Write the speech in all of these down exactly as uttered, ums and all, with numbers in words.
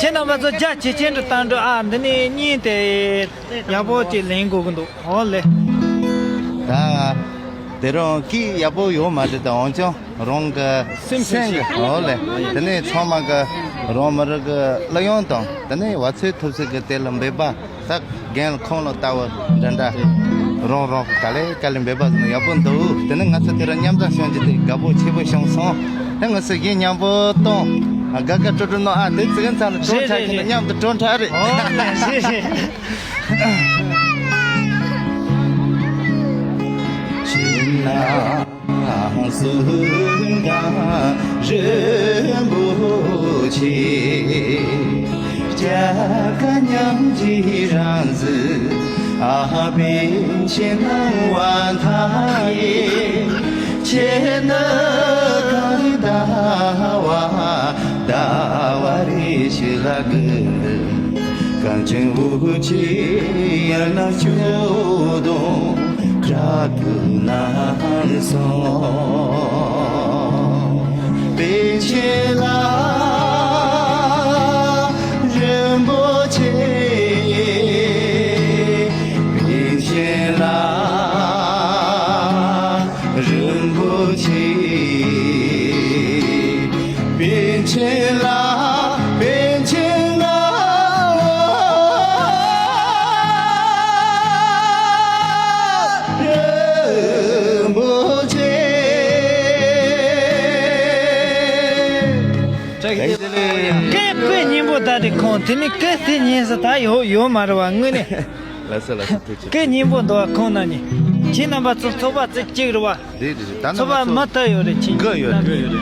ཁྱེད་རྣམ་པ་ཚོ་རྒྱ་ཇེ་ཆེན་དུ་བཏང་འགྲོ་ཨ། འདི་ནས་བརྙན་དེ་ཡག་པོ་ཅིག་ལེན་དགོས་ཀྱི་འདུག་འོ་ལེ། ད་དེ་རིང་སྐད་ཡག་པོ་ཡོད་མ་རེད། ད་འོན་ཀྱང་རང་གི་སེམས་སེམས་ཀྱི་འོ་ལེ། དེ་ནས་ཚང་མ་གི་རང་མི་རིགས་ཀྱི་གླུ་དབྱངས་དང་དེ་ནས་བ་ཚོའི་ཐུབ་ཚོད་ཀྱི་དེ་ལ་འབད་པ། ད་རྒན་ཁོང་ལ་ལྟ་བུ་འདྲ་འདྲ་རང་རང་གི་ག་ལེ་ག་ལེ་འབད་པ་ཟིན་ན་ཡག་པོ་འདུག་དེ་ནས་ང་ཚོ་དེ་རིང་མཉམ་དུ་བྱུང་རྒྱུ་དེ་དགའ་པོ་ཆེ་པོ་བྱུང་སོང་། ད་ང་ཚོ་གཞས་མཉམ་པོ་གཏོང་། དགའ་དགའ་སྤྲོ་སྤྲོ་གནང་ཨ། དེ་ཚིག་ངན་ཚང་ལ་གྲོང་ཁྲ་ཁྱེད་ནས་མཉམ་དུ་གྲོང་ཁྲ་རེད། ཨོ་ལེ་ཞེས་ཞེས། ཕྱི་ནང་གསུམ་ཀ་རིན་པོ་ཆེ། སྐྱ་ཀ་མཉམ་གྱི་རང་གཟི་ཨ་པེ་ཆེ་ནང་བ་མཐའ་ཡེ། ཁྱེད་ནི་གང་ཟླ་བ་ཟླ་བ་རེ་ཞིག་ལ་གི་གངས་ཅན་འུ་ཅི་ཡར་ན་ཆུ་དོང་བྲག་ཏུ་ནང་སོང་པེ་ཆེ་ལ་རིན་པོ་ཆེ། པེ་ཆེ་ལ་རིན་པོ་ཆེ། པེ་ཆེ་ལ་པེ་ཆེ་ལ་རིན་པོ་ཆེ། སྐད་སྐད་སྙན་པོ་ད་དེ་ཁོང་དེ་ནི་སྐད་དེ་སྙན་ས་ད་ཡོད་ཡོད་མ་རེད་བ་དངོས་གནས། ལགས་སོ་ལགས་སོ། ཐུགས་རྗེ་ཆེ། སྐད་སྙན་པོ་འདུག་བ། ཁོང་རྣམ་གཉིས་ཁྱེད་རྣམ་པ་ཚོ་ཚོགས་པ་ཚོ་གཅིག་རེད་བ། རེད་རེད་རེད། ད་ཚོགས་པ་མ་མཐའ་ཡོད་རེད། ཁྱེད་དགུ་ཡོད་རེད།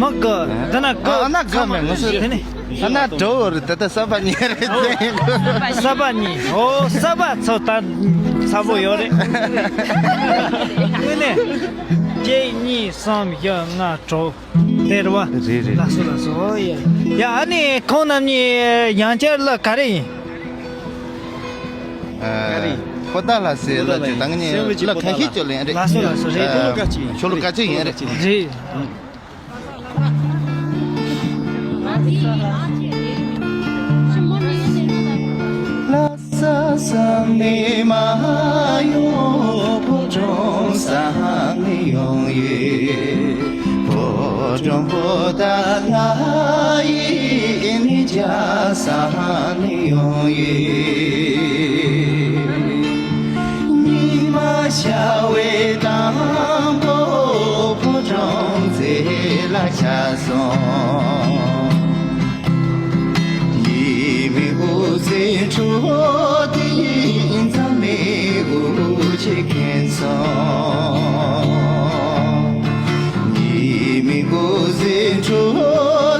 མི་དགུ་ད་ན་དགུ། ཨ་ན་དགུ་མེད་ང་ཚོ་དེ་ནི་ཨ་ན་དྲོ་བོ་རེད། ད་ལྟ་གསར་པ་གཉིས་རེད། གསར་པ་གཉིས། ཨོ་གསར་པ་ཚོ་ད་ཚ་པོ་ཡོད་རེད། དངོས་གནས་གཅིག་གཉིས་གསུམ་བཞི་ལྔ་དྲུག་དེ་རེད་བ། རེད་རེད། ལགས་སོ་ལགས་སོ། ཨོ་ཡ་ཡ། ཨ་ནི་ཁོང་རྣམ་གཉིས་ཡང་བསྐྱར་གླུ་ག་རེ་ཡིན། ཨ། པོ་ཏཱ་ལ་སེ་གླུ་ཅིག་ད་ངས་གླུ་ཁ་ཤས་ཅིག་ལེན་རེད། ལགས་སོ་ལགས་སོ། རེད། ཨ། ཤོ་ལོ་ཀ་ཅིག་ཡིན་རེད། རེད། ལྷ་ས་ས་ནས་མ་ཡོང་། ཕོ་བྲང་ས་ནས་ཡོང་ཡོད། ཕོ་བྲང་པོ་ཏཱ་ལ་ཡིན། རྒྱ་ས་ནས་ཡོང་ཡོད། ཉི་མ་ཤར་བའི་དང་པོ་ཕོ་བྲང་རྩེ་ལ་ཆགས་སོང་། ཉི་མའི་འོད་ཟེར་འཕྲོ་དེ་ཡིས་འཛམ་གླིང་འུ་ཅི་ཁེངས་སོང་། ཉི་མའི་འོད་ཟེར་འཕྲོ་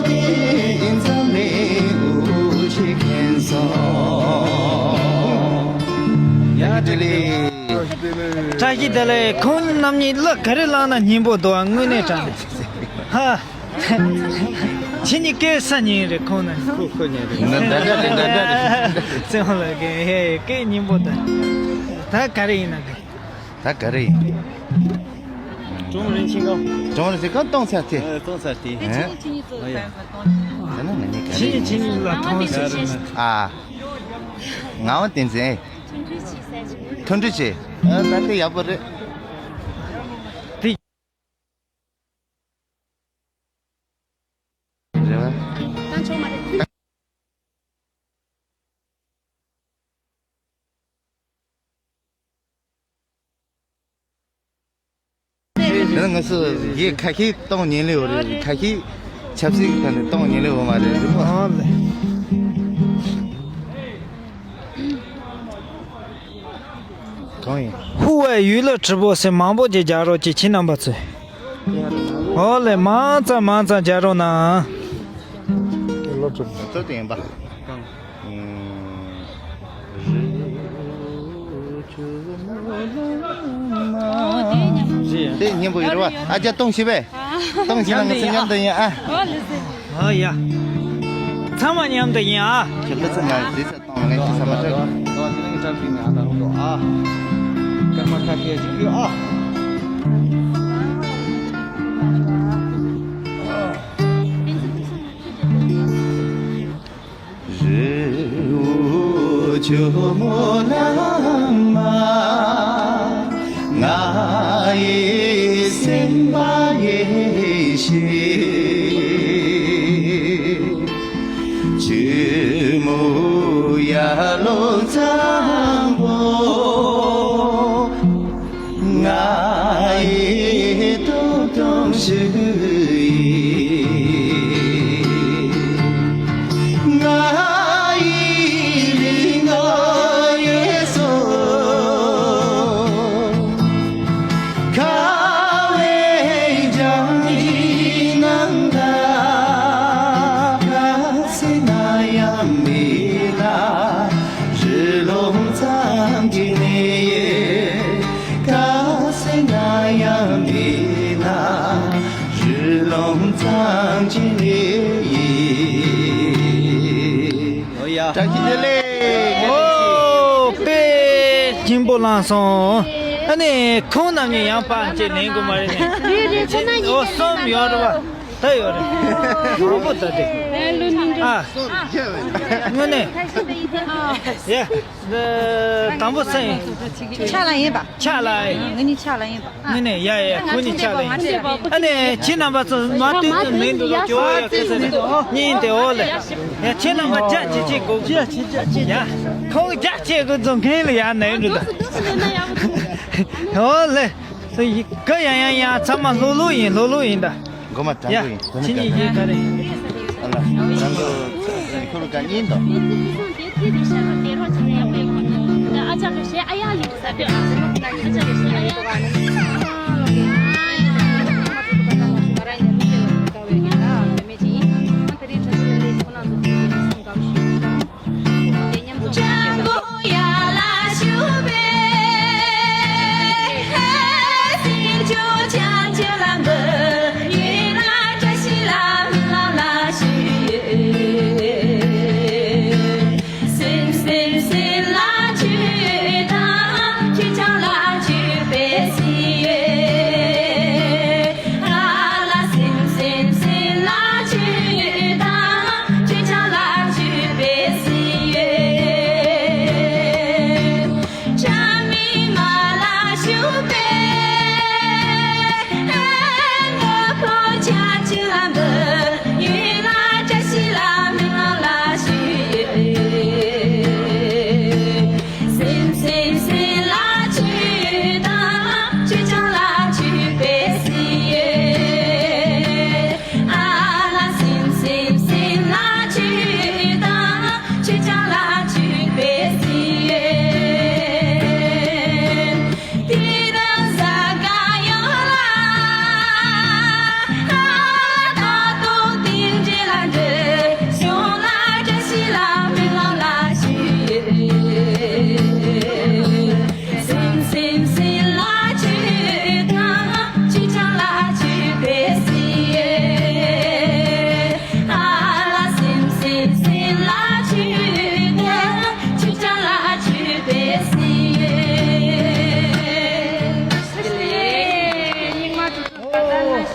དེ་ཡིས་འཛམ་གླིང་འུ་ཅི་ཁེངས་སོང་། ཡ་བཀྲ་ཤིས་བདེ་ལེགས། བཀྲ་ཤིས་བདེ་ལེགས། ཁོང་རྣམ་གཉིས་གླུ་ག་རེ་བླངས་ན་སྙན་པོ་འདུག་དངོས་གནས་དྲང་གནས། ཧ། ཁྱེད་གཉིས་སྐད་ས་ཉིན་རེད་ཁོང་ན། ཁོ་ཁོ་ཉན་རེད། ན་འདྲ་འདྲ་རེད། འདྲ་འདྲ་རེད། བཙན་དབང་ལགས་ཀྱི་ཧེ་སྐད་སྙན་པོ་ད། ད་ག་རེ་ཡིན་ན་གི། ད་ག་རེ་ཡིན། ཀྲུང་རིན་ཆེན་གོ། ཀྲུང་རིན་ཆེན་གོ་གཏོང་ཚར་ཏེ། ཨ། གཏོང་ཚར་ཏེ། ཨ། ད་ན་ང་གཉིས་ག་རེ་ཡིན། ཁྱེད་གཉིས་ལ་མཐོང་ཟེར་ན། ཨ། ངག་དབང་བསྟན་འཛིན། མཐུན་སྒྲིལ་བྱེད། ཨ། ད་དེ་ཡག་པོ་རེད། དེ། རེད་བ། དེ་ང་ཚོ་ཡི་ཁ་ཤས་གཏོང་ཉན་ལེ་ཡོད་རེད། ཁ་ཤས་ཆབ་སྲིད་ཐོག་ནས་གཏོང་ཉན་ལེ་ཡོད་མ་རེད། རེད་མོ། ཨ་ལེ། གང་ཡིན། ཧུ་ཝེ་ཡུལ་ལ་ཁྲི་པོ་ཟེར་མང་པོ་ཅིག་རྒྱག་རོགས་ཀྱིས་ཁྱེད་རྣམ་པ་ཚོས། ཨོ་ལེ། མང་ཙམ་མང་ཙམ་རྒྱག་རོགས་གནང་། ལོ་གྲུབ། ལོ་གྲུབ་ཡིན་པ། ཨང་། ཨུམ། ཨོ་དེ་སྙན་པོ། དེ་སྙན་པོ་ཡོད་རེད་བ། ཨ་ཅག་གཏོང་ཤེས་པས། གཏོང་ཤེས་ན་ང་ཚོ་མཉམ་དུ་ཡིན་ཨ། ཨོ་ལེ་ཟེར། ཨ་ཡ། ཚང་མ་མཉམ་དུ་ཡིན་ཨ། ཁྱེད་ལ་ཚང་མ་རེད་ས། ཨོ་ལེ། ཁྱེད་ཚང་མ་ཆགས། ཨོ་དེ་རིང་གི་ཀྲམ་ཕིང་ང་ད་རུང་འགྲོ་ཨ། སྐར་མ་ཁ་ཤས་ཤིག་ཕུལ་ཨ། རི་བོ་ཇོ་མོ་གླང་མ། ང་ཡི་སེམས་པ་ཡེ་ཤེས། ཇོ་མོ་ཡར་ལོངས་གཙང་པོ། ང་ཡི་སྟོབས་དང་ཞུ་ཡིས། ང་ཡི་ལུས་ངག་ཡིད་གསུམ། ཁ་བའི་རྒྱང་རིང་ནམ་མཁའ། ག་ཚོད་ན་ཡང་མི་ལ་རི་ལུང་ཙམ་གྱི་གནས་ཡིན། ག་ཚོད་ན་ཡང་མི་ལ་རི་ལུང་ཙམ་གྱི་གནས་ཡིན། ཨོ་ཡ། བཀྲ་ཤིས་བདེ་ལེགས། ཨོ། དཔེ་སྙིང་པོ་བླངས་སོང་། ཨ་ནི་ཁོང་རྣམ་གཉིས་ཡང་ཕར་ཅིག་ལེན་དགོས་མ་རེད་ནི། རེད་རེད། ཁོ་རྣམ་གཉིས། ཨོ་གསུམ་ཡོད་རེད་བ། ད་ཡོད་རེད། མང་པོ་ད་དེ། ཨ། དངོས་གནས། ཡ། དང་པོ་སུ་ཡིན། ཕྱག་ལ་ཡིན་པ། ཕྱག་ལ་ཡིན། ང་གཉིས་ཕྱག་ལ་ཡིན་པ། ཨ། ནི་ནི་ཡ་ཡ། ཁོ་གཉིས་ཕྱག་ལ་ཡིན། ཨ་ནི་ཁྱེད་རྣམ་པ་ཚོ་མ་ལྟོས་ཚོ་མིང་འདུག་ལ་ཇོ་བོ་ཡ་ཁ་ས་ནི་གཉིས་དེ་འོ་ལེ། ཡ་ཁྱེད་རྣམ་པ་རྒྱ་ཆེ་ཆེ་དགོས། ཡ་ཁོང་རྒྱ་ཆེ་དགོས་ཚོ་མཁན་ལ་ཡ་ནས་འགྲོ་ད། འོ་ལེ། ག་ཡ་ཡ་ཡ་ཚང་མ་ལྷོ་ལྷོ་ཡིན། ལྷོ་ལྷོ་ཡིན་ད། མགོ་མ་དྲང་པོ་ཡིན། ཁྱེད་གཉིས་ཡིན་ག་རེ་ཡིན། ཨ་ལ། དྲང་པོ་ཁོ་རུ་ག་ཉིན་དང་།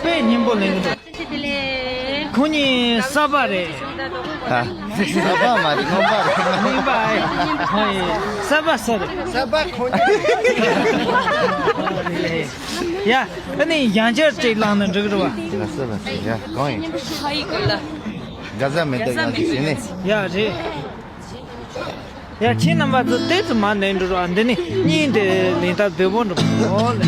དཔེ་སྙིང་པོ་ལེན་གི་འདུག་ཁོང་གཉིས་གསར་པ་རེད། ཨ། གསར་པ་མ་རེད། རྙིང་པ་རེད། རྙིང་པ་ཨེ། ཁོང་གཉིས་གསར་པ་གསར་རེད། གསར་པ་ཁོང་གཉིས། ཡ། ཨ་ནི་ཡང་བསྐྱར་ཅིག་བླངས་ན་འགྲིག་རེད་བ། ལ་ས་ལ་ས། ཡ་གང་ཡིན། ག་ཟ་མེད་ད་ཡང་ཅིག་ཟེར་ནས། ཡ་རེད། ཡ་ཁྱེད་རྣམ་པ་ཚོ་ཏོག་ཙམ་མར་ནས་འགྲོ་རོགས། འདི་ནི་གཉིས་དེ་ལེན་ཐབས་བདེ་པོ་འགྲོ། ཨོ་ལེ།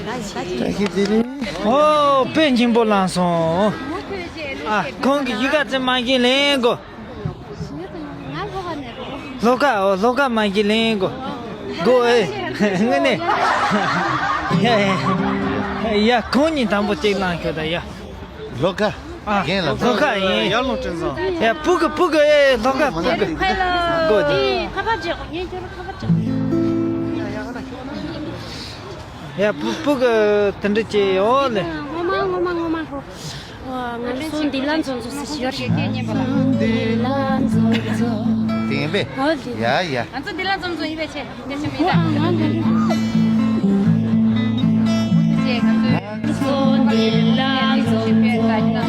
བཀྲ་ཤིས་བདེ་ལེགས། ཨོ་དཔེ་སྙིང་པོ་བླངས་སོང་། ཨ་ཁོང་གི་གཞིས་ཀ་རྩེ་མ་གཞི་ལེན་གོ། ང་ལྷོ་ཁ་ནས་རེད། ལྷོ་ཁ། ཨོ་ལྷོ་ཁ་མ་གཞི་ལེན་གོ། གོ་ཨེ། དངོས་གནས། ཡ་ཡ་ཡ། ཁོང་གཉིས་དང་པོ་གཅིག་བླངས་ཤོག་ད་ཡ། ལྷོ་ཁ། ཨ་རྒན་ལ་ལྷོ་ཁ་ཡིན། ཡར་ལུང་དྲན་སོང་། ཡ་སྤུ་གུ་སྤུ་གུ་ཨེ་ལྷོ་ཁ་སྤུ་གུ། གོ་དེ། ཁ་པར་བརྗེ་གོ། ངས་ཁྱོད་ལ་ཁ་པར་བརྗེ། ཡ་སྤུ་སྤུ་གུ་དེ་འདྲ་བྱས་ཡོད་ལེ། ངོ་མ་ངོ་མ་ངོ་མ་ཧོ། ང་ཚོ་འདི་ལ་འཛོམས་ཚོ་ཟེར་ཞོར་ཞིག་སྐད་སྙན་པ་ལ། འདི་ལ་འཛོམས་ཚོ། དེ་ཡིན་པས། ཧོ་དེ། ཡ་ཡ། ང་ཚོ་འདི་ལ་འཛོམས་ཚོ་ཡིན་པས་ཆེ། སྐད་ཆ་མི་ཧོ་ཨ་ང་འདི་ལ། ང་ཚོ་འདི་ལ་འཛོམས་ཚོ།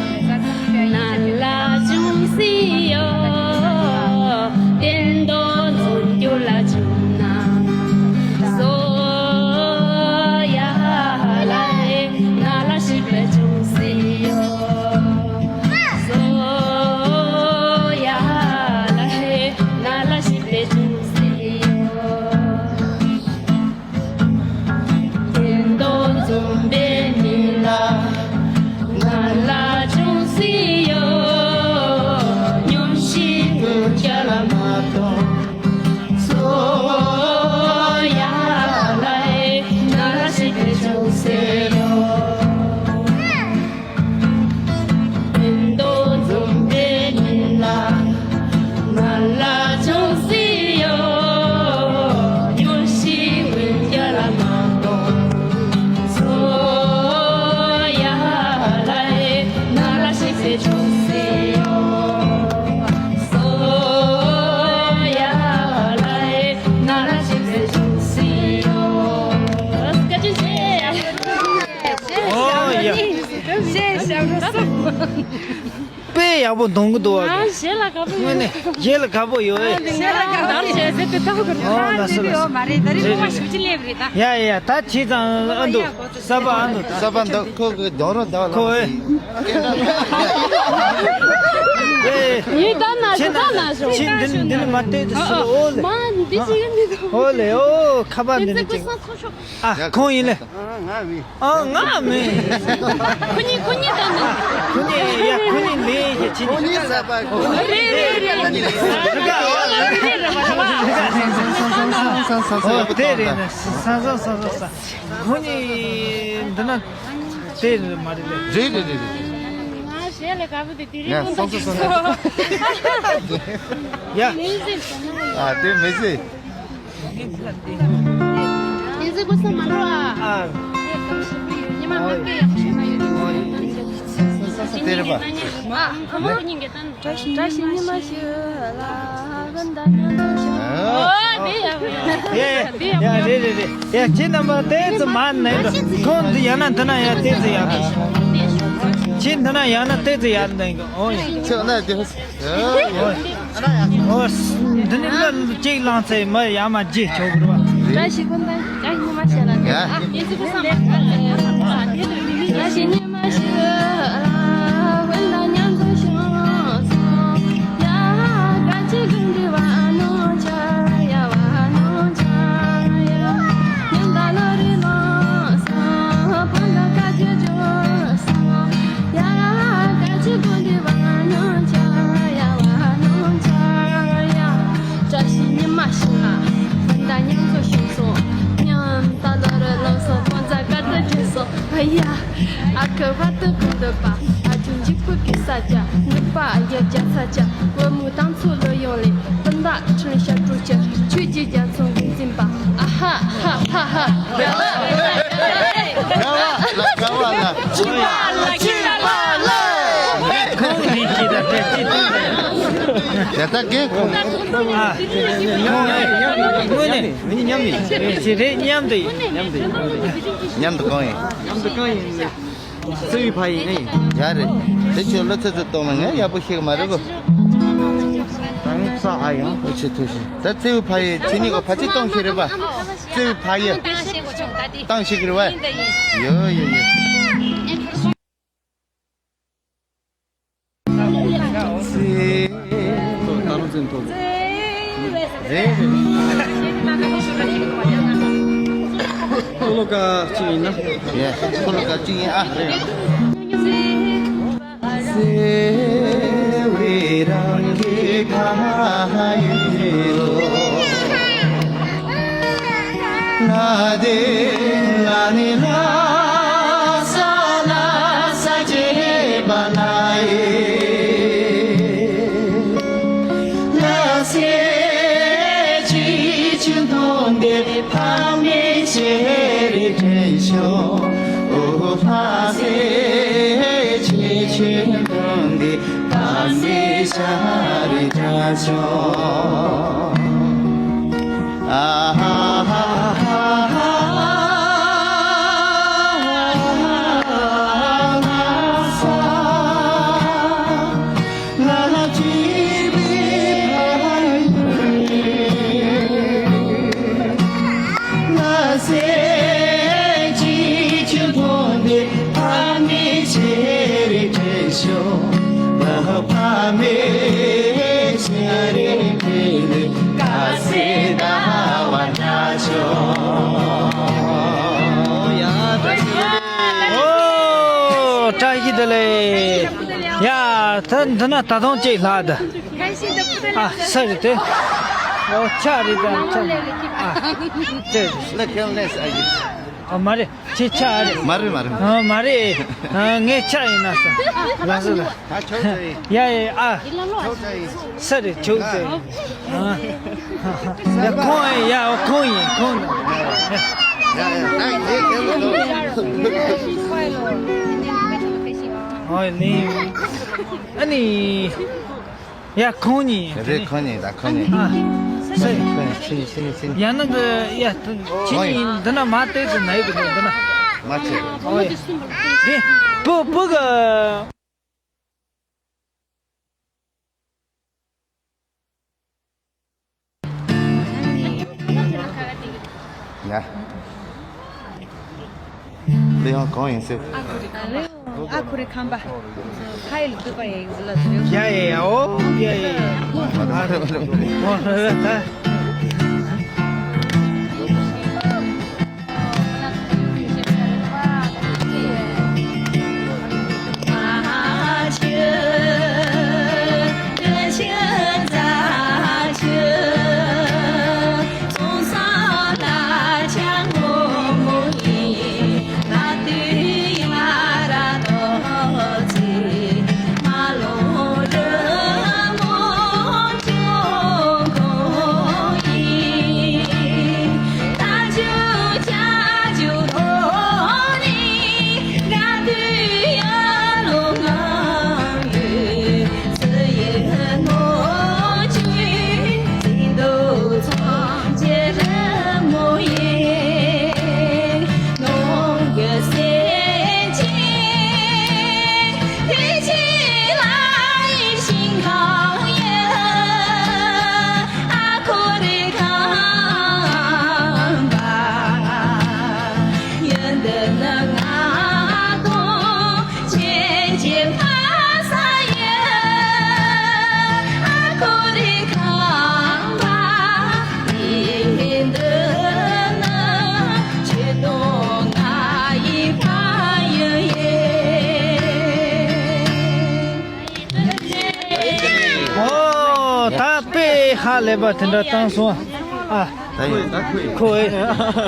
ན་ལ་ཅུང་སི་ཡོ། བསྟན་རྡོ་འཛོམས་རྒྱུ་ལ་བྱུང་ན། སོ་ཡ་ལ་ཧེ། ན་ལ་ཤི་པེ་ཅུང་སི་ཡོ། སོ་ཡ་ལ་ཧེ། ན་ལ་ཤི་པེ་ཅུང་སི་ཡོ། བསྟན་རྡོ་འཛོམས་པའི་མི་ལ། ང་ལ་ཅུང་སི་ཡོད། སྙུང་གཞི་ངུ་རྒྱ་ལ་མ་གཏོང་། སོ་ཡ་ལ་ཧེ། ང་ལ་ཤི་པེ་ཅུང་སི་ཡོད། བསྟན་རྡོ་འཛོམས་པའི་མི་ལ། ང་ལ་ཅུང་སི་ཡོད། སྙུང་གཞི་ངུ་རྒྱ་ལ་མ་གཏོང་། སོ་ཡ་ལ་ཧེ། ང་ལ་ཤི་པེ་ཅུང་སི་ཡོད། སོ་ཡ་ལ་ཧེ། ང་ལ་ཤི་པེ་ཅུང་སི་ཡོད། བཀའ་དྲིན་ཆེ། ཨོ་ཡ། དཔེ་ཡག་པོ་གཏོང་གི་འདུག་བ། ཨ་གཞས་ལ་དགའ་པོ་ཡོད། དངོས་གནས་གཞས་ལ་དགའ་པོ་ཡོད། ཨ་གཞས་ལ་དགའ་པོ་ཡོད་ཟེར་དུས་ལྟ་བུ་གི་ཨོ་ལ་སོ་ལ་སོ། མ་རེད། ད་རིང་ངོ་མ་ཞུ་ཅི་ལེབ་རེད་ད། ཡ་ཡ་ཡ། ད་བྱས་ཙང་ཨ་འདུག་ས་པ་ཨ་འདུག་ས་པ་འདུག་ཁོ་གི་རྡོ་རོ་འདུག་ཁོ་ཨེ། ཡིན་ད་ན་ཞུ་ད་ན་ཞུ། ཁྱེད་འདི་འདི་ནི་མ་བལྟས་དུ་སུ་ཨོ་ལེ། མ་འདི་ཞིག་ཡིན་མི་འདུག་ཨོ་ལེ། ཨོ་ཁ་པར་འདི་འདི་ཅིག་ཨ་ཁོང་ཡིན་ལེ། ང་མིན། ཨ་ང་མིན། ཁོ་གཉིས་ཁོ་གཉིས་དང་ནི། ཁོ་གཉིས་ཡ་ཁོ་གཉིས་མིན་ཞེས་ཁྱེད་གཉིས། ཁོ་གཉིས་ཟ་བ་ཁོ་གཉིས་རེད་རེད་རེད་རེད། ཨོ་དེ་རེད་ན་ས་ས་ས་ས་ས། ཁོ་གཉིས་འདི་ན་དེ་རེད་མ་རེད་ལེ། རེད་རེད་རེད་རེད། ང་གཞས་ལ་དགའ་པོ་དེ་དེ་རིང་ཡ་ཁོང་ས་ས་ས་ས། ཡ། ཨ་དེ་མི་ཟེར། ཨ། ཨ། ཨ། ཨ། ཨ། ཨ། ཨ། ཨ། ཨ། ཨ། ཨ། བཀྲ་ཤིས་ཉི་མ་ཞིག་ལ་བུན་དང་མཉམ་དུ་ཞོག་ཨོ་དེ་ཡག་པོ་ཡོད། ཡ་རེད་རེད་རེད། ཡ་ཁྱེད་རྣམ་པ་ཏོག་ཙམ་མར་ནས་འགྲོ། ཁོང་འདི་ཡང་ན་འདི་ན་ཡང་ཏོག་ཙམ་ཡར་འགྲོ། ཁྱེད་འདི་ན་ཡང་ན་ཏོག་ཙམ་ཡར་འགྲོ། ཨོ་ཡ། ཁྱོད་ན་དེ། ཨོ། འདི་ནི་ལ་གཅིག་བླངས་ཚེ་མ་ཡར་མར་རྗེས་ཆོག་གི་རེད་བ། བཀྲ་ཤིས་ཁོང་ད་བཀྲ་ཤིས་ཉི་མ་ཞིག་ལ། ཡ། ཨ་ཡིན་ཙི་ཁོ་སང་མ་བཀྲ་ཤིས་ཉི་མ་ཞིག་ལ་བུན་དང་མཉམ་དུ་ཞོག་ཡ་ག་ཅི་གུན་དི་བ་ནོ་ཆ་ཡ་བ་ནོ་ཆ་ཡ་ཉམ་ད་ལོ་རི་ལོ་སོ་བུན་དང་ཀ་ཅི་ཇོ་སོ་ཡ་ག་ཅི་གུན་དི་བ་ནོ་ཆ་ཡ་བ་ནོ་ཆ་ཡ། བཀྲ་ཤིས་ཉི་མ་ཞིག་ལ་བུན་དང་མཉམ་དུ་ཞོག་སོ་ཉམ་ད་ལོ་རི་ལོ་སོ་བུན་དང་ཀ་ཏི་ཇི་སོ། ཨ་ཡ། ཨ་ཁུ་བ་ཏི་ཁུ་འདི་པ། ཨ་ཅུང་འཇིགས་པོ་གི་ས་ཆ། འདི་པ་ཨ་ཡ་རྒྱ་ས་ཆ། བུ་མོ་དང་ཚོ་ལོ་ཡོང་ལེ། སྤུན་ཟླ་ཁྲིན་ཤ་དྲུག་ཅུ། ཆོས་ཀྱི་རྒྱ་མཚོ་འགོ་འཛིན་པ། ཨ་ཧ་ཧ་ཧ་ཧ། ག་བ་ལ་ག་བ་ལ། ཅི་པ་ལ་ཅི་པ་ལ། ཁོང་ནི་ཅི་ད་ཏེ་ཅི། ཡ་ད་གེ་ཁོང་། ཨ། ཁོང་ནི་དངོས་གནས། མི་མཉམ་ཡིན། རེད་རེད། མཉམ་དུ་ཡིན། མཉམ་དུ་ཡིན། མཉམ་དུ་གང་ཡིན། མཉམ་དུ་གང་ཡིན། བརྩེ་བའི་ཕ་ཡིན་ནི་ཡིན། ཡ་རེད། དེ་ཁྱོད་བློ་ཚོད་ཚོད་གཏོང་མ་ངས་ཡག་པོ་ཤེས་གི་མ་རེད་གོ། ད་ངས་ས་ཨ་ཡང་། ཨོ་ཆེ་ཐུགས་ཤིག་ད་བརྩེ་བའི་ཕ་ཡིན་ཁྱེད་གཉིས་ཀ་ཕ་ཚིག་གཏོང་ཤེས་རེད་པ། བརྩེ་བའི་ཕ་ཡིན། གཏོང་ཤེས་གི་རེད་པ། ཡོ་ཡོ་ཡོ། ཚེ། ད་རུང་ཚེ་མཐོ། རེད་རེད། ཁོ་ལོ་ཀ་གཅིག་ཡིན་ན། ཡེ། ཁོ་ལོ་ཀ་གཅིག་ཡིན་ཨ། རེད། ཨོ། བཀྲ་ཤིས་བདེ་ལེགས། ཡ། ད་འདི་ན་ད་དུང་གཅིག་ལྷག་འདི། ཨ། ས་རེད་དེ། ཨོ། ཆ་རེད་ད། ཆ། ཨ། དེ་རེད། ཨ། མ་རེད། ཁྱེད་ཆ་རེད། མ་རེད། མ་རེད། ཨ། མ་རེད། ཨ། ངའི་ཆ་ཡིན་ན་ས། ལགས་སོ། ལགས། ད་ཆོག་ཡ་ཡ། ཨ། ཆོག་ས་རེད། ཆོག་ས་རེད། ཨ། ཡ། ཁོང་ཡིན། ཡ། ཁོང་ཡིན། ཁོང་། ཡ་ཡ། ད་ངས་ཁྱེད་ལ། ཨོ་ལེ། ཨ་ནི། ཡ། ཁོང་གཉིས། རེད། ཁོང་གཉིས་ད། ཁོང་གཉིས། ཨ། ས། ཕྱིན། ཕྱིན། ཕྱིན། ཡང་ན་འདི། ཡ། ཁྱེད་གཉིས་འདི་ན་མ་བལྟས་ཚེ་ན་ཡོད་གི་འདི་ན། མ་བྱེད། ཨོ་ཡ། རེད། བུ། བུ་གི། ཡ། འདི་ཡང་གང་ཡིན་ཟེར། ཨ་ཁུ་རེ་ཁམས་པ། ཁ་ཡིལ་བཏུས་པ་ཡིན་ཟེར་ལ་ཟེར། ཡ་ཡ་ཡ། ཨོ་ཡ་ཡ། ཨ་རེ། ཨོ་རེ། ཨོ། ད་དཔེ་ཧ་ལས་པ་དེ་འདྲ་བཏང་སོང་ཨ། ད་ཡིན། ཁོ།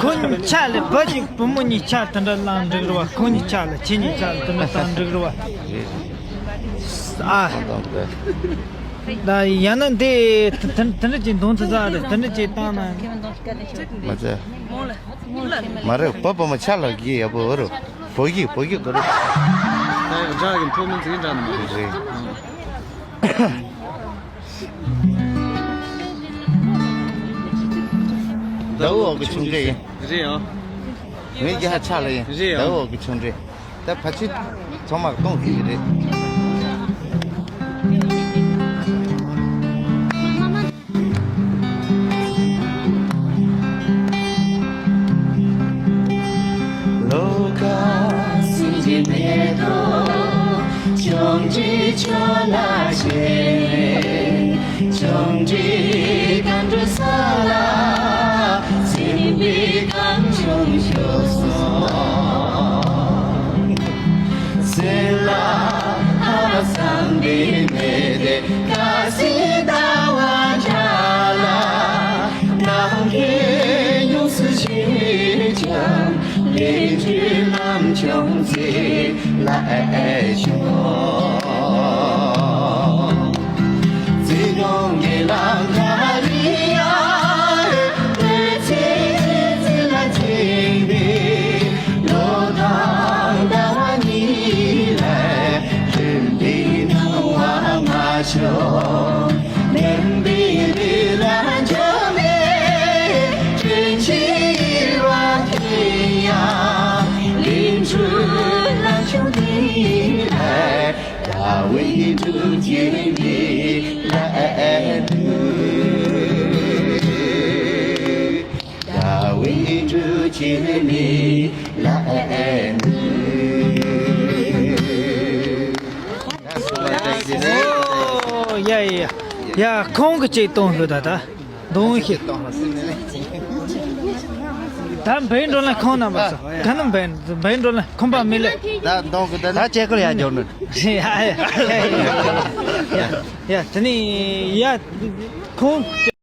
ཁོ་གཉིས་ཆ་ལ། བུ་གཅིག་བུ་མོ་གཉིས་ཆ་དེ་འདྲ་བླངས་འགྲིག་རེད་བ། ཁོ་གཉིས་ཆ་ལ། ཁྱེད་གཉིས་ཆ་ལ་དེ་འདྲ་བཏང་འགྲིག་རེད་བ། ཨ། ད་ཡང་ན་འདི་དེ་དེ་འདྲ་ཅིག་འདོན་ཚུལ་ཙག་རེད། དེ་འདྲ་ཅིག་བཏང་ན། མ་ཚད། མ་རེད། བུ་བུ་མོ་ཆ་ལ་གི་ཡག་པོ་རེད། བོད་ཡིག་བོད་ཡིག་གོ་རེད། ད་ཡང་སྒྲ་གི་མཐོ་དམན་ཟིན་འདྲ་ནི་མ་རེད། རེད། ཟླ་འོག་གི་ཆུང་འདྲེ་ཡིན། རེད་ཨ། ངའི་རྒྱ་ཆ་ལ་ཡིན། རེད་ཨ། ཟླ་འོག་གི་ཆུང་འདྲེ། ད་ཕལ་ཆེར་ཚང་མ་གཏོང་ཐུབ་ཀྱི་རེད། ཨོ་ཡ་ཡ་ཡ། ཡ་ཁོང་གི་ཅིག་གཏོང་ལོས་ད་ད། གདོང་ཤིག་ད་བེད་འགྲོ་ན་ཁོང་རྣམ་པ་ཚོ་ག་ནམ་བེད་བེད་འགྲོ་ན་ཁོང་པ་མི་ལེ། ད་གདོང་གི་ད་ད་ཅེ་ཀོ་ཡ་འཇོག་ནི། ཡ་ཡ་ཡ་ཡ་ཡ། དེ་ནི་ཡ་ཁོང་།